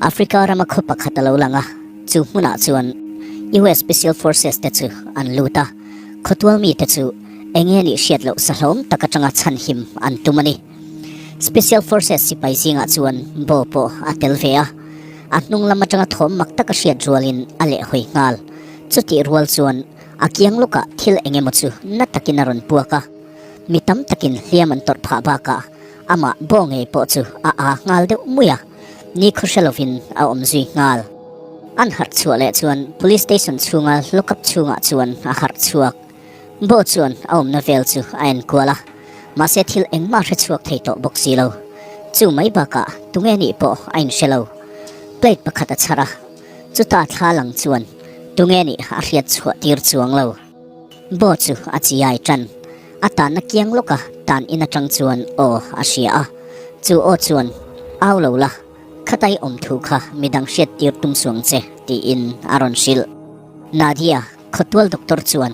Africa rama khaw pakhat a lo lang a, chu hmunah chuan US Special Forces te chu an lut a, khawtual mite chu eng nge nih hriat loh sahlawm tak atanga chhanhim an tum a ni. Special Forces sipai zingah chuan Bo pawh a tel ve a, a hnung lam atanga thawm mak taka hriat rualin a lehhawi nghal. Chutih rual chuan a kiang lawkah thil eng emaw chu na takin a rawn puak a, mi tam takin hliam an tawrh phah bakah amah Bo ngei pawh chu a aa nghal deuh mui a, ni khaw hre lovin a awm zui nghal. An harh chhuah leh chuan Police Station chhunga lockup chhungah chuan a harh chhuak. Bo chuan a awmna vel chu a enkual a, mahse thil engmah hre chhuak thei tawh bawk si lo. Chu mai bakah tunge nih pawh a inhre lo. Plate pakhat a chhar a, chuta thla lang chuan tunge nih a hriat chhuah tir chuang lo. Bo chu a chiai tan. A tanna kiang lawka tan in atang chuan aw a hria a, chu aw chuan, Au lo la, khatai awm thu kha midang hriat tir tum suang che, tiin a rawn hrilh. Nadia, khawtual doctor chuan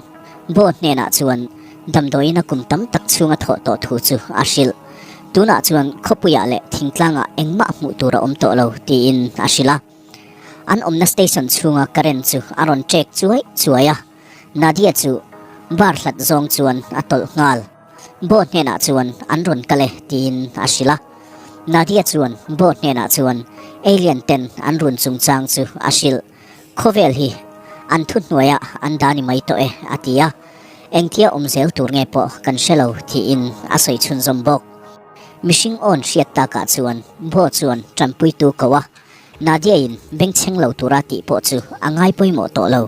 Bo hnenah chuan damdawiin a kum tam tak chhunga thawh tawh thu chu a hrilh. Tunah chuan khawpuiah leh thingtlangah engmah hmuh tur a awm tawh lo, tiin a hrilh a. An awmna station chhunga current chu a rawn ṭek chuai chuai a, Nadia chu bar hlat zawng chuan a tawlh nghal. Bo hnenah chuan an rawn kal e tiin a hrilh a. Nadia chuan Bo hnenah chuan alien ten an run chungchang chu a hrilh. Khawvel hi an thuhnuaiah an dah ni mai tawh e a ti a. Engtia awm zel tur nge pawh kan hre lo tiin a sawi chhunzawm bawk. Mihring awn hriat takah chuan Bo chuan tanpuitu ko a. Nadia-in bengchheng lo tura tih pawh chu a ngai pawimawh tawh lo.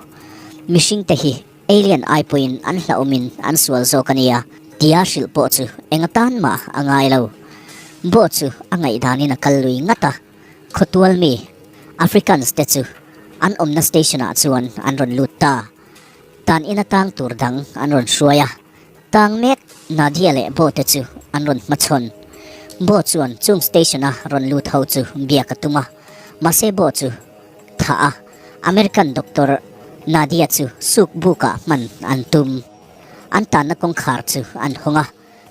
Mihringte hi alien ai pawhin an hlauhawmin an sual zawk a nia tia hrilh pawh chu eng atan mah a ngai lo. Bo chu a ngaihdanin a kal lui ngat a, khawtual mi Africans te chu an awmna station-ah chuan an rawn lut ta. Tan ina tang tur dang an rawn hruai a. Tang mek Nadia leh Bo te chu an rawn hmachhawn. Bo chuan chung station-a rawn lut ho chu biak a tum a, mahse Bo chu thah a, American doctor Nadia chu suk bukah hman an tum. An tanna kawngkhar chu an hawng a,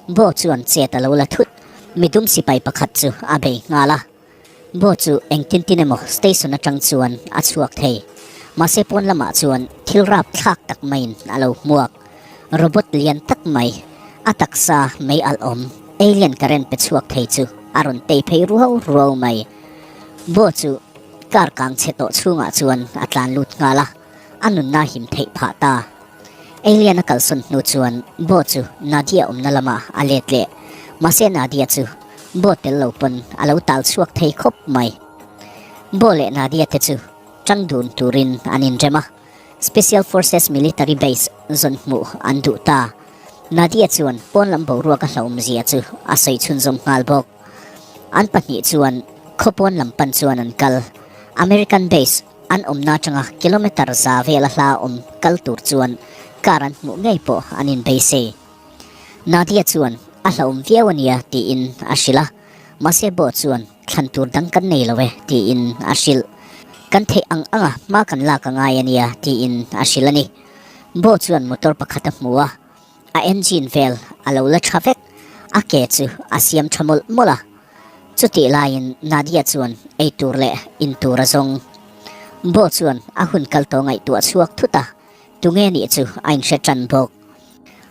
Bo chuan chet a lo la thut. Midum sipai pakhat chu a bei nghal a. Bo chu engtin tin emaw station atang chuan a chhuak thei. Mahse pawn lamah chuan thil rap thlak tak maiin a lo hmuak. Robot lian tak mai, a taksa mei alh awm, alien current pe chhuak thei chu a rawn tei phei ruau ruau mai. Bo chu car kang chhe tawh chhungah chuan a tlan lut nghal a, a nunna him theih phah ta. Alien a kalsawn hnu chuan Bo chu Nadia awmna lamah a let leh. Mahse Nadia chu Bo tel lo pawn a lo tal chhuak thei khawp mai. Bo leh Nadia te chu tang dun turin an inrem a, Special Forces Military Base zawn hmuh an duh ta. Nadia chuan pawn lam boruak a hlauhawmzia chu a sawi chhunzawm nghal bawk. An pahnih chuan khawpawn lam pan chuan an kal. American Base An awmna atanga kilometre za vela hla awm kal tur chuan car an hmuh ngei pawh an inbeisei. Nadia chuan a hlauhawm viau a nia tiin a hrilh a, mahse Bo chuan thlan tur dang kan nei lo e tiin a hrilh. Kan theih ang anga hma kan lak a ngai a nia tiin a hrilh a ni. Bo chuan motor pakhat a hmu a, A engine vel a lo la tha vek, a ke chu a siam tha mawlh mawlh a. Chutih laiin Nadia chuan ei tur leh in tur a zawng. Bo chuan a hun kal tawh ngaihtuah chhuak thut a, tunge nih chu a inhre tan bawk.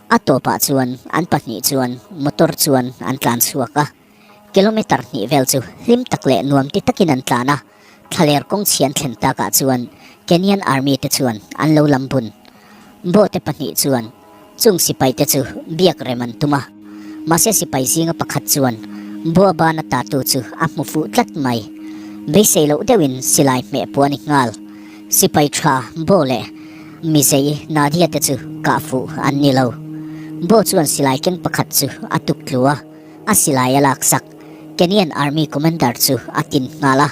A tawpah chuan an pahnih chuan motor chuan an tlan chhuak a. Kilometre hnih vel chu hlim tak leh nuam ti takin an tlan a, thlaler kawng chhian thlen takah chuan Kenyan Army te chuan an lo lam bun. Bo te pahnih chuan chung sipai te chu biak rem an tum a, mahse sipai zinga pakhat chuan Boa bana tatu chu a hmu fuh tlat mai. Beisei loh deuhin silai hmeh pawh a ni nghal. Sipai tha Bo leh Mizei Nadia te chu kah fuh an ni lo. Bo chuan silai keng pakhat chu a tuk tlu a. A silai a laksak. Kenyan Army Commander chu a tin nghal a,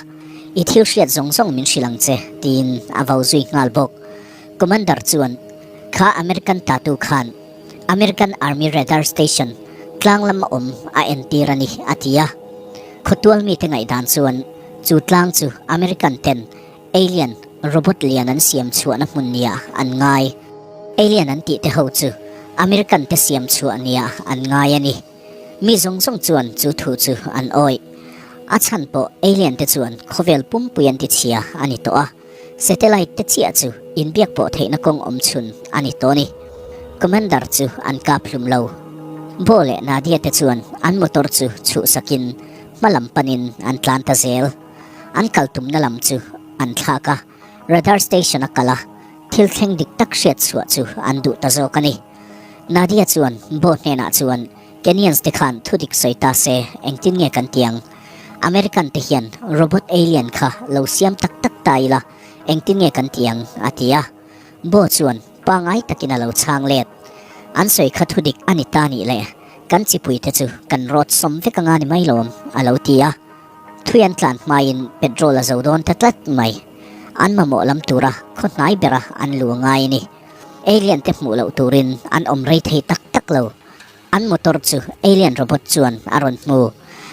I thil hriat zawng zawng min hrilh ang che, tiin a vo zui nghal bawk. Commander chuan, Kha American tatu khan American Army Radar Station tlang lama awm a entir a ni, a ti a. Khawtual mite ngaihdan chuan chu tlang chu American ten Alien robot lian an siam chhuahna hmun nia an ngai. Alien an tih te ho chu American te siam chhuah nia an ngai a ni. Mi zawng zawng chuan chu thu chu an awih. A chhan pawh alien te chuan khawvel pumpui an ti chhia a ni tawh a, satellite te chiah chu inbiak pawh theihna kawng awm chhun a ni tawh a ni. Commander chu an kap hlum lo. Bo leh Nadia te chuan an motor chu chhuhsakin hma lam panin an tlan ta zel. An kal tumna lam chu an thlak a, radar station a kal a, thil thleng dik tak hriat chhuah chu an duh ta zawk a ni. Nadia chuan Bo hnenah chuan Kenyans te khan thu dik sawi ta se engtin nge kan ti ang? American te hian robot alien kha lo siam tak tak ta ila engtin nge kan ti ang? a ti a. Bo chuan pangai takin a lo chhang let. An sawi kha thu dik a ni ta nih le, kan chipui te chu kan rawt sawm vek anga ni mai lawm, a lo ti a. Thui an tlan hmain petrol a zo dawn ta tlat mai. An mamawh lam tura khaw hnai bera an lu a ngai a ni. Alien te hmuh loh turin an awm rei thei tak tak lo. An motor chu alien robot chuan a rawn hmu.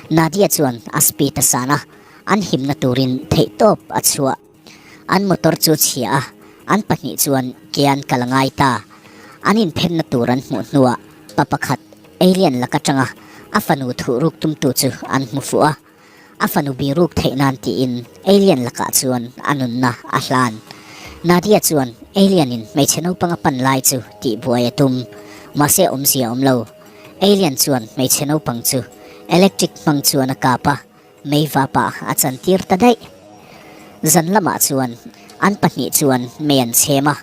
Nadia chuan a speed a san a, an himna turin theihtawp a chhuah. An motor chu chhia a, an pahnih chuan ke an kal a ngai ta. An inphenna tur an hmuh hnuah pa pakhat alien lak atanga a fanu thuhruk tumtu chu an hmu fuh a. A fanu biruk theih nan tiin alien lakah chuan a nunna a hlan. Nadia chuan alien in hmeichhe naupang a pan lai chu tihbuai a tum. Mahse awmzia a awm lo. Alien chuan hmeichhe naupang chu electric hmang chuan a kap a, mei vapah a chantir ta daih. Zan lamah chuan an pahnih chuan mei an chhem a.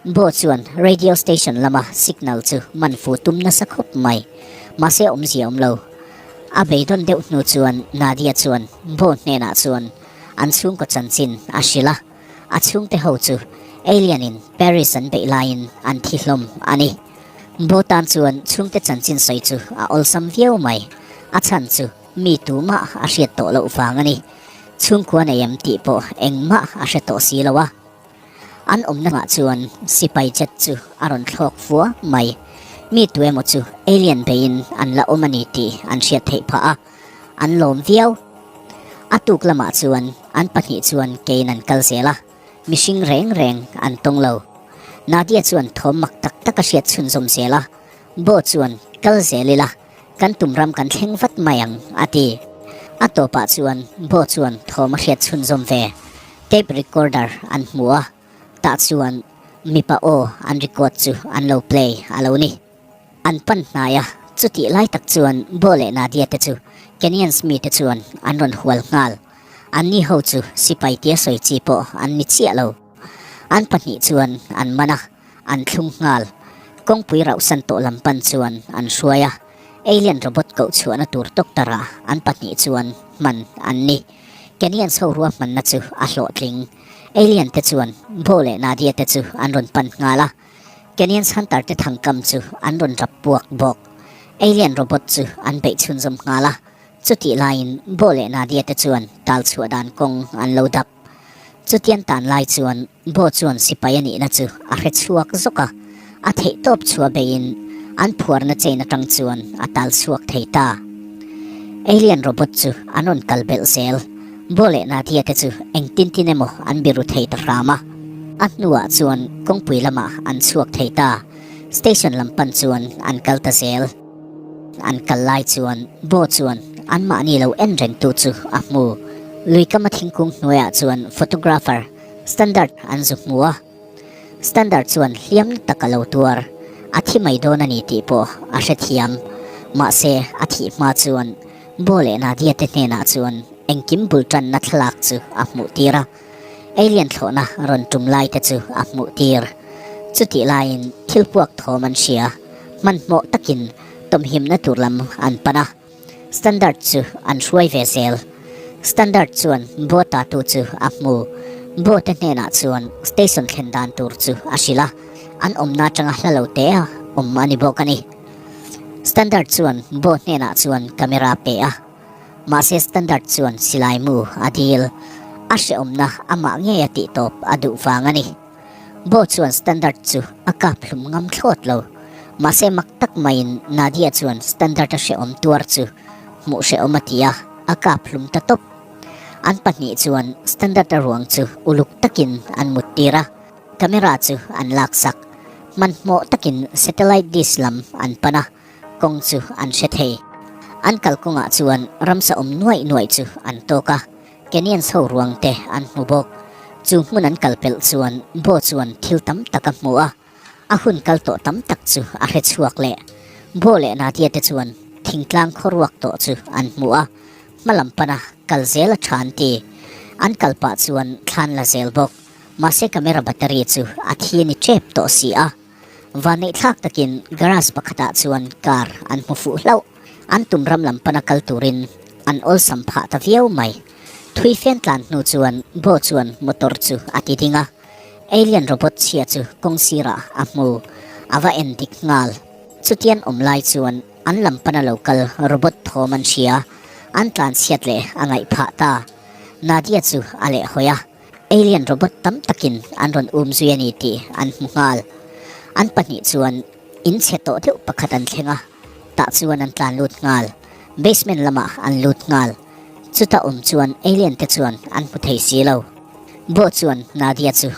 Bo chuan radio station lama signal chu man fu tum nasa khawp mai. Mahse awmzia awm lo. A beidawn deuh hnu chuan Nadia chuan Bo hnenah chuan an chhungkaw chanchin a hrilh a. A chhungte ho chu alien in Paris an beih laiin an thi hlawm a ni. Bo tan chuan chhungte chanchin sawi chu a awlsam viau mai. A chhan chu mi tumah a hriat tawh loh vang a ni. Chhungkua nei em tih pawh engmah a hre tawh si lo a. An awmna ngah chuan sipai jet chu a rawn thlawk fua mai. Mi tu emaw chu alien beiin an la awm a ni tih an hriat theih phah a, an lawm viau. A tuk lamah chuan an pahnih chuan keiin an kal zel a, mihring reng reng an tawng lo. Nadia chuan thawm mak tak tak a hriat chhunzawm zel a, Bo chuan kal zel ila, kan tum ram kan thleng vat mai ang, a ti. A tawpah chuan Bo chuan thawm a hriat chhunzawm ve. Tape recorder an hmu a, tah chuan mipa aw an record chu an lo play a lo ni. An pan hnai a, chutih lai tak chuan Bo leh Nadia te chu Kenyans mite chuan an rawn hual nghal. Anni ho chu sipai tia sawi chi pawh an ni chiah lo. An pahnih chuan an man a. An thlung nghal. Kawngpui rauhsan tawh lam pan chuan an hruai a, alien robot koh chhuahna tur doctor ah an pahnih chuan hman an ni. Kenyans ho ruahmanna chu a hlawhtling. Alien te chuan Bo leh Nadia te chu an rawn pan nghal a, Kenyans hunter te thangkam chu an rawn rap puak bawk. Alien robot chu an beih chhunzawm nghal a, chutih laiin Bo leh Nadia te chuan tal chhuah dan kawng an lo dap. Chutiang tan lai chuan Bo chuan sipai a nihna chu a hre chhuak zawk a, a theihtawp chhuah beiin an phuarna chain atang chuan a tal chhuak thei ta. Alien robot chu an rawn kal belh zel. Bo leh Nadia te chu engtin tin emaw an biru thei ta hram a. A hnuah chuan kawngpui lamah an chhuak thei ta. Station lam pan chuan an kal ta zel. An kal lai chuan Bo chuan anmahni lo en rengtu chu a hmu. Luikama thingkung hnuaiah chuan photographer Standard an zu hmu a. Standard chuan hliam na tak a lo tuar. A thi mai dawn a ni tih pawh a hrethiam. Mahse a thih hma chuan Bo leh Nadia te hnenah chuan engkim bul tanna thlalak chu a hmuh tir a. Alien thlawhna rawn tum lai te chu a hmuh tir. Chutih laiin thil puak thawm an hria. Hmanhmawh takin tawmhimna tur lam an pan a. Standard chu an hruai ve zel. Standard chuan Bo tatu chu a hmu. Bo te hnenah chuan station thlen dan tur chu a hrilh a, an awmna atanga hla lo te a awm a ni bawk a ni. Standard chuan Bo hnenah chuan camera pe a, mahse Standard chuan silai mu a dil. A hrehawmna amah ngei a tihtawp a duh vang a ni. Bo chuan Standard chu a kap hlum ngam thlawt lo. Mahse mak tak maiin Nadia chuan Standard a hrehawm tuar chu hmuh hrehawm a ti a, a kap hlum ta tawp. An pahnih chuan Standard a ruang chu uluk takin an mut tir a, camera chu an laksak. Hmanhmawh takin satellite dish lam an pan a, kawng chu an hre thei. An kalkawngah chuan ramsa awm nuaih nuaih chu an tawk a, Kenyans ho ruang te an hmu bawk. Chu hmun an kal pelh chuan Bo chuan thil tam tak a hmu a, a hun kal tawh tam tak chu a hre chhuak leh. Bo leh Nadia te chuan thingtlang khawruak tawh chu an hmu a, hma lam pana kal zel a tha an ti. An kal pah chuan thlan la zel bawk. Mahse camera battery chu a thi ni tep tawh si a. Vanneihthlak takin garage pakhatah chuan car an hmu fuh hlauh. An tum ram lam pana kal turin an awlsam phah ta viau mai. Thui fen tlan hnu chuan Bo chuan motor chu a ti ding a. Alien robot chhia chu kawng sirah a hmu. A va en dik nghal. Chutian awm lai chuan an lam pana lo kal robot thawm an hria. An tlan chhiat leh a ngaih phah ta. Nadia chu a lehhawi a. Alien robot tam takin an rawn um zui a ni tih an hmu nghal. An pahnih chuan in chhe tawh deuh pakhat an thleng a, tah chuan an tlan lut nghal. Basement lamah an lut nghal. Chuta awm chuan alien te chuan an hmu thei si lo. Bo chuan Nadia chu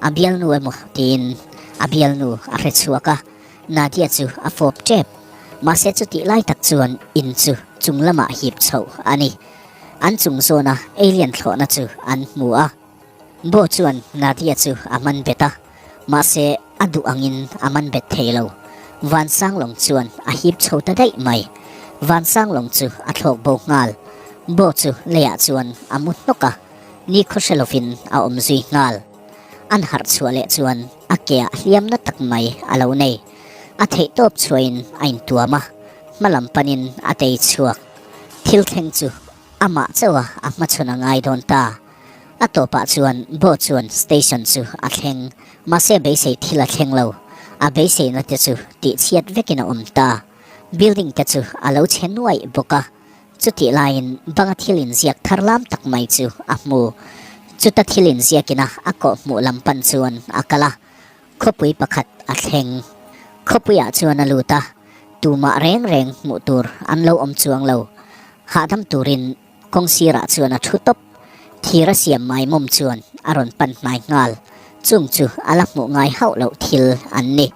a bialnu emaw tiin a bialnu a hre chhuak a, Nadia chu a fawp tep. Mahse chutih lai tak chuan in chu chung lamah hip chhoh a ni. An chung zawna alien thlawhna chu an hmu a. Bo chuan Nadia chu a man bet a, mahse a duh angin a man bet thei lo. Vansanglawng chuan a hip chho ta daih mai. Vansanglawng chu a thlawk bo nghal. Bo chu leiah chuan a mu hnawk a, nikhaw hre lovin a awm zui nghal. An harh chhuah leh chuan a keah hliamna tak mai a lo nei. A theihtawp chhuahin a intuam a, hmalam panin a tei chhuak. Thil thleng chu amah chauh a a hmachhawn a ngai dawn ta. A tawpah chuan Bo chuan station chu a thleng, mahse beisei thil a thleng lo. A beiseina te chu tihchhiat vekin a awm ta. Building te chu a lo chhe nuaih bawk a, chutih laiin banga thil inziak thar lam tak mai chu a hmu. Chuta thil inziakina a kawhhmuh lam pan chuan a kal a. Khawpui pakhat a thleng. Khawpuiah chuan a lut a, tumah reng reng hmuh tur an lo awm chuang lo. Hahdam turin kawng sirah chuan a thu tawp. Thir a siam maimawm chuan a rawn pan hnai nghal. Chung chu a la hmuh ngai hauh loh thil an ni.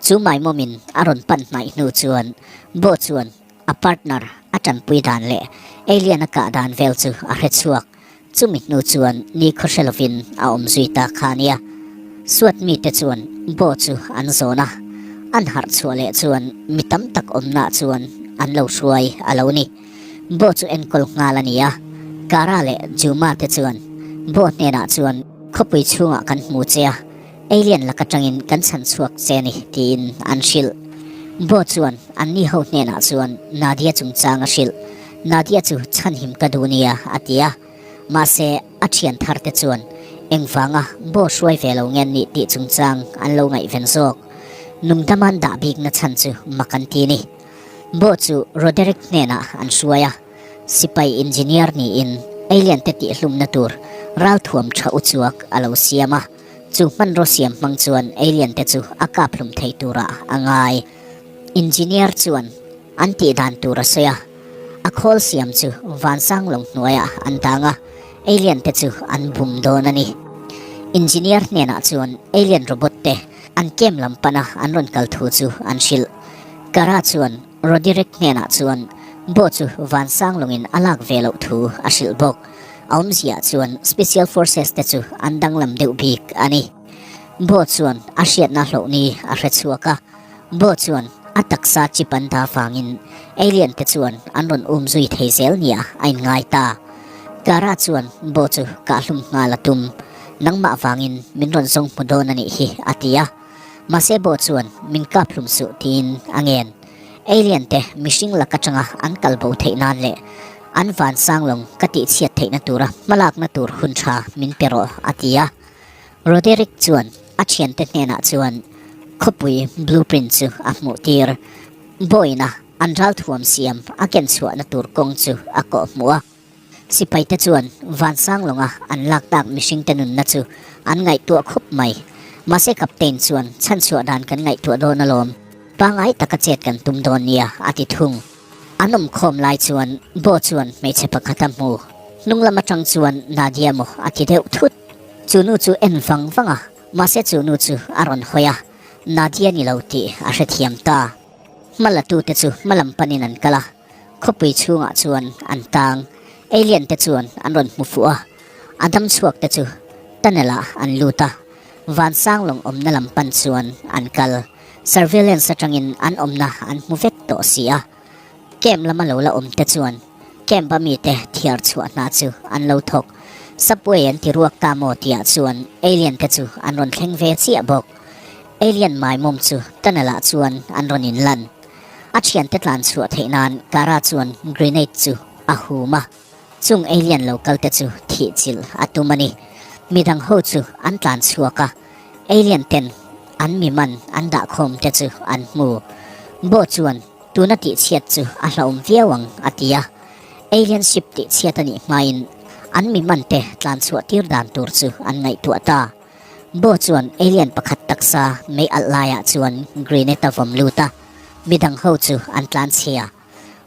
Chu maimawmin a rawn pan hnaih hnu chuan Bo chuan a partner a tanpui dan leh alien a kah dan vel chu a hre chhuak. Chumi hnu chuan nikhaw hre lovin a awm zui ta kha a nia. Suat mite chuan Bo chu an zawn a, an harh chhuah leh chuan mi tam tak awmnaah chuan an lo hruai a lo ni. Bo chu enkawl nghal a ni a, Kara leh Juma te chuan Bo hnenah chuan khawpui chhungah kan hmu che a, alien lak atangin kan chhan chhuak che a ni tiin an hrilh. Bo chuan anni ho hnenah chuan Nadia chungchang a hrilh. Nadia chu chhanhim ka duh nia a ti a, mahse a thian thar te chuan engvanga Bo hruai ve lo nge nih tih chungchang an lo ngaihven zawk. Nungdama'n dah bikna chhan chu mak an ti ni. Bo chu Roderick hnenah an hruai a, sipai engineer niin alien te tihhlumna tur ralthuam tha uchuak a lo siam a, chu hmanraw siam hmang chuan alien te chu a kaphlum thei turah a ngai. Engineer chuan An tih dan tur a sawi a, a khawl siam chu vansang lawng hnuaiah an dang a, alien te chu an bum dawn a ni. Engineer hnenah chuan alien robot te an camp lam pana an rawn kal thu chu an hrilh. Kara chuan Roderick hnenah chuan Bo chu vansang lawngin a lak ve loh thu a hrilh bawk. A awmziah chuan Special Forces te chu an danglam deuh bik a ni. Bo chuan a hriatna hlauh ni a hre chhuak a. Bo chuan a taksa chip an dah vangin alien te chuan an rawn um zui thei zel nia a inngai ta. Kara chuan Bo chu kahhlum nghal a tum. Nangmah vangin min rawn zawng hmu dawn a nih hi a ti a. Mahse Bo chuan min kaphlum suh tiin a ngen. Alien te mihring lak atanga an kal bo theih nan leh an vansang lawng ka tihchhiat theihna tura hmalakna tur hun tha min pe rawh a ti a. Roderick chuan a thiante hnenah chuan khawpui blueprint chu a hmuh tir. Boeing-a an ralthuam siam a ken chhuahna tur kawng chu a kawh hmuh a. Sipaite chuan vansang lawnga an lak tak mihringte nunna chu an ngaihtuah khup mai. Mahse Captain chuan chhanchhuah dan kan ngaihtuah dawn alawm, pangngai taka chet kan tum dawn nia a ti thung. An awm khawm lai chuan Bo chuan hmeichhe pakhat a hmu. Hnung lam atang chuan Nadia maw a ti deuh thut. Chu nu chu en vang vang a, mahse chu nu chu a rawn hawi a, Nadia ni lo tih a hrethiam ta. Hma la tute chu hma lam panin an kal a. Khawpui chhungah chuan an tang. Alien te chuan an rawn hmu fuh a, a dam chhuak te chu tunnel ah an lut a, vansang lawng awmna lam pan chuan an kal. Surveillance atangin an awmna an hmu vek tawh si a. Camp lama lo la awm te chuan camp a mite thiar chhuah hna chu an lo thawk. Subway an ti ruak ta maw tihah chuan alien te chu an rawn thleng ve chiah bawk. Alien maimawm chu tunnel ah chuan an rawn inlan. A thiante tlan chhuah theih nan Kara chuan grenade chu a hum a, chung alien lo kal te chu thih chilh a tum a ni. Midang ho chu an tlan chhuak a, alien ten an mi man an dah khawm te chu an hmu. Bo chuan tuna tih chhiat chu a hlauhawm viau ang a ti a, alien ship tih chhiat a nih hmain an mi man te tlan chhuah tir dan tur chu an ngaihtuah ta. Bo chuan alien pakhat taksa mei alh laiah chuan grenade a vawm lut a, midang ho chu an tlan chhia.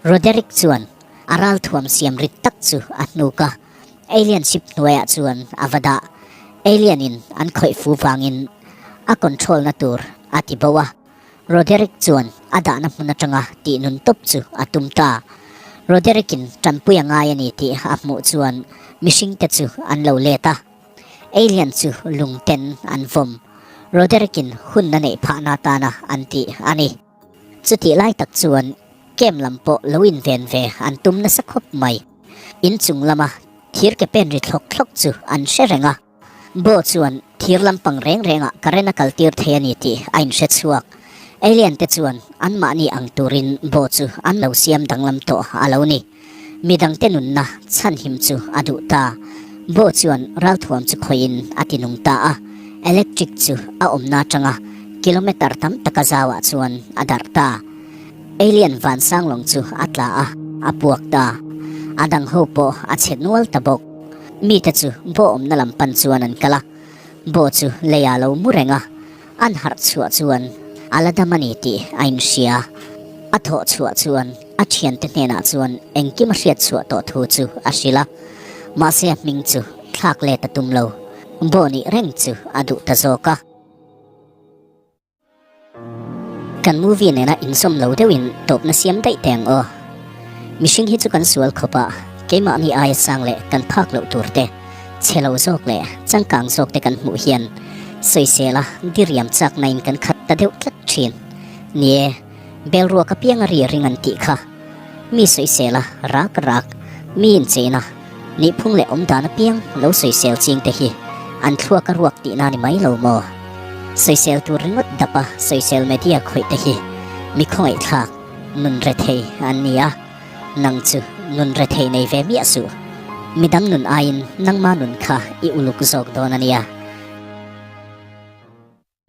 Roderick chuan a ralthuam siam rit tak chu a hnuk a, alien ship hnuaiah chuan a va dah. Alien in an khawih fu vangin a control na tur a ti bo a, Roderick chuan a dahna hmun atanga tih nun tawp chu a tum ta. Roderick in tanpui a ngai a ni tih a hmuh chuan mihring te chu an lo let a. Alien chu lung ten an vawm. Roderick in hun a neih phahna atana an tih a ni. Chutih lai tak chuan camp lam pawh lo inven ve an tum nasa khawp mai. Inchung lama thir ke pen ri thlawk thlawk chu an hre reng a. Bo chuan thir lampang reng rengah current a kaltir thei a ni tih a inhre chhuak. Alien te chuan anmahni ang turin Bo chu an lo siam danglam tawh a lo ni. Midangte nunna chhanhim chu a duh ta. Bo chuan ralthuam chu khawihin a ti nung ta a, electric chu a awmna atanga kilometre tam taka zauah chuan a darh ta. Alien vansang lawng chu a tla a, a puak ta. A dang ho pawh a chhe nual ta bawk. Mite chu Bo awmna lam pan chuan an kal a, Bo chu leiah lo mu reng a, An harh chhuah chuan a la dam a ni tih a inhria. A thawh chhuah chuan a thiante hnenah chuan engkim a hriat chhuah tawh thu chu a hrilh a. Mahse a hming chu thlak let a tum lo. Bo nih reng chu a duh ta zawk a. Kan movie nena inzawm lo deuhin tawpna siam daih teh ang aw. Mihring hi chu kan sual khawp a, keimahni aia sang leh kan phak loh tur te, Chhe lo zawk leh changkang zawk te kan hmuh hian sawisel a diriam chak na in kan khat ta deuh tlat thin. Ni e, bel ruak apiang a ri ring an tih kha. Mi sawisel a rak rak, mi incheina, nihphung leh awmdan apiang lo sawisel ching te hi an thluak a ruak tihna ni mai lo maw? Sawisel tur ringawt dap a sawisel media khawih te hi mi khawngaihthlak nun rethei an ni a. Nang chu nun rethei nei ve miah suh. Midang nun aiin nangma nun kha i uluk zawk dawn a nia.